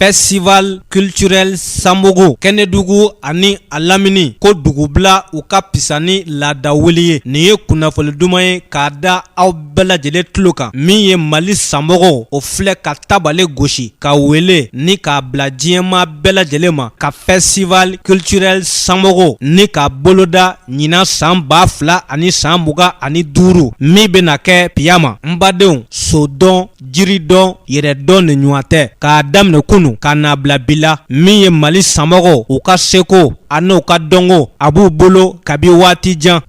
Festival culturel Sanmogo Kɛnɛdugu ani a lamini ko dugubila u ka fisa ni laada wuli ye. Nin ye kunnafoni duman ye k'a da aw bɛɛ lajɛlen tulo kan. Min ye Mali Sanmogo, o filɛ ka tabale gosi ka wele ni k'a bila diɲɛmaa bɛɛ lajɛlen ma ka festival culturel Sanmogo ni k'a boloda ɲinan san 2025, min bɛna kɛ Piyama. N badenw, sodɔn, jiridɔn, yɛrɛdɔn ni ɲɔgɔn tɛ, k'a daminɛ kunun ka n'a bila bi la. Min ye Mali Sanmɔgɔw, u ka seko an'u ka dɔnko, a b'u bolo kabi waati jan.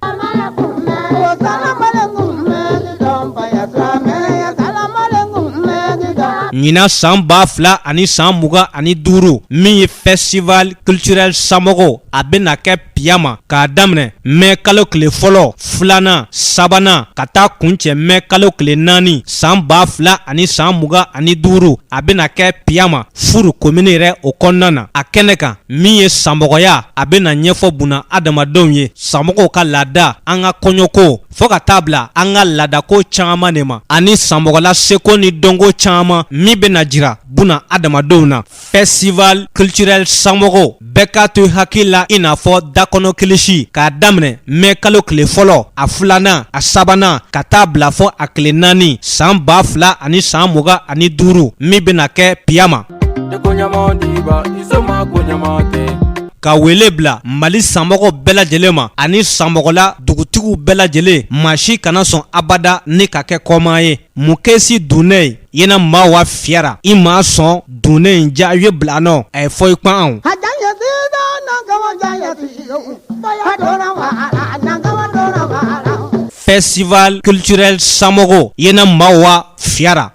Ɲinan san 2025, min ye festival culturel Sanmɔgɔw, a bɛna kɛ Piyama k'a daminɛ mɛ kalo tile fɔlɔ, filanan, sabanan, ka taa kuncɛ mɛ kalo tile 4 san 2025. A bɛna kɛ Piyama Furu komini yɛrɛ o kɔnɔna na. A kɛnɛ kan, min ye sanmɔgɔya, a bɛna ɲɛfɔ buna adamadenw ye, sanmɔgɔw ka laada, an ka kɔɲɔko, fo ka taa bila an ka laadako caman de ma, ani sanmɔgɔla seko ni dɔnko caman min bɛna jira buna adamadenw na. Festival culturel Sanmɔgɔw, bɛɛ k'a to hakili la i n'a fɔ dakɔnɔ kilisi, k'a daminɛ mɛ kalo tile fɔlɔ, a filanan, a sabanan, ka taa bila fɔ a tile 4 san 2025, min bɛna kɛ Piyama. Ka wele bila Mali sanmɔgɔw bɛɛ lajɛlen ma ani sanmɔgɔla dugutigiw bɛɛ lajɛlen, maa si kana sɔn abada ni ka kɛ kɔmaa ye. Mun kɛsi dunnen ye yena maa wa fiyara i ma sɔn dunnen in ja ye bila nɔ a ye fɔ i kpan anw. Festival culturel Sanmogo yena maa wa fiyara.